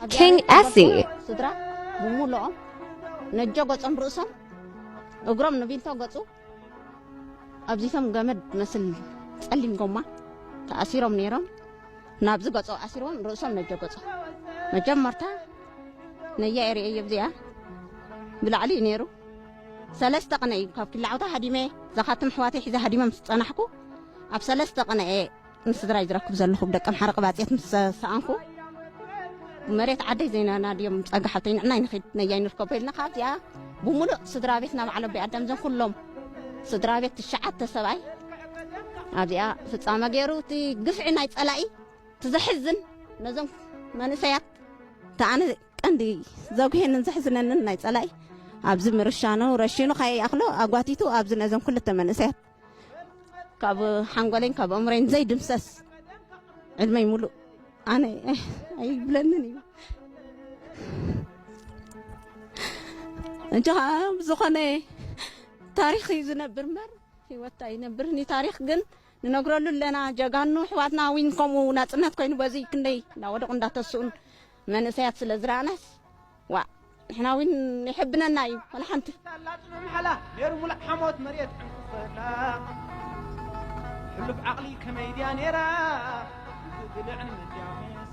King Essie. ስድራ ብምሉኦም ነጆ ገጾም ርእሶም እግሮም ንቢንቶ ገጹ ኣብዚቶም ገመድ መስል ጸሊም ጎማ ተኣሲሮም ነይሮም። ናብዚ ገጾ ኣሲርዎም ርእሶም ነጆ ገጾ መጀመርታ ነያ ኤሪኤ የብዚኣ ብላዕሊ እዩ ነይሩ። ሰለስተ ቅነ እዩ ካብ ክላዓውታ ሃዲመ ዘኻትም ኣሕዋተይ ሒዘ ሃዲመ ምስ ጸናሕኩ ኣብ ሰለስተ ቅነ እየ ንስድራይ ዝረክብ ዘለኹ ብደቀም ሓረቕ ባፅየት ምስ ሰኣንኩ መሬት ዓደይ ዘይናና ድዮም ፀጋ ሓብተይ ንዕናይ ንኺድ ነያይ ንርከቦ ኢልና ካብዚኣ ብምሉእ ስድራ ቤት ናብ ዓለቢ ኣዳም ዘን ኩሎም ስድራ ቤት ትሽዓተ ሰብኣይ ኣብዚኣ ፍፃመ ገይሩ እቲ ግፍዒ ናይ ፀላኢ ትዘሕዝን ነዞም መንእሰያት ተኣነ ቀንዲ ዘጉሄንን ዘሕዝነንን ናይ ፀላኢ ኣብዚ ምርሻኑ ረሺኑ ከይኣኽሎ ኣጓቲቱ ኣብዚ ነዞም ክልተ መንእሰያት ካብ ሓንጎለይን ካብ ኣእምሮይን ዘይድምሰስ ዕድመይ ሙሉእ ኣነ ኣይብለንን እዩ። እንጂ ከዓ ብዝኾነ ታሪክ እዩ ዝነብር እምበር ህይወት ኣይነብርን እዩ። ታሪክ ግን ንነግረሉ ኣለና። ጀጋኑ ኣሕዋትና እውን ከምኡ ናፅነት ኮይኑ በዚ ክንደይ እንዳወደቁ እንዳተስኡን መንእሰያት ስለ ዝረኣናስ ዋ ንሕና እውን ይሕብነና እዩ። ወላ ሓንቲ ታላጽኑ ምሓላ ነይሩ ሙሉእ ሓሞት መሬት ዕንቁፈላ ሕሉፍ ዓቕሊ ከመይ ድያ ነይራ ዝግልዕን ምድያውን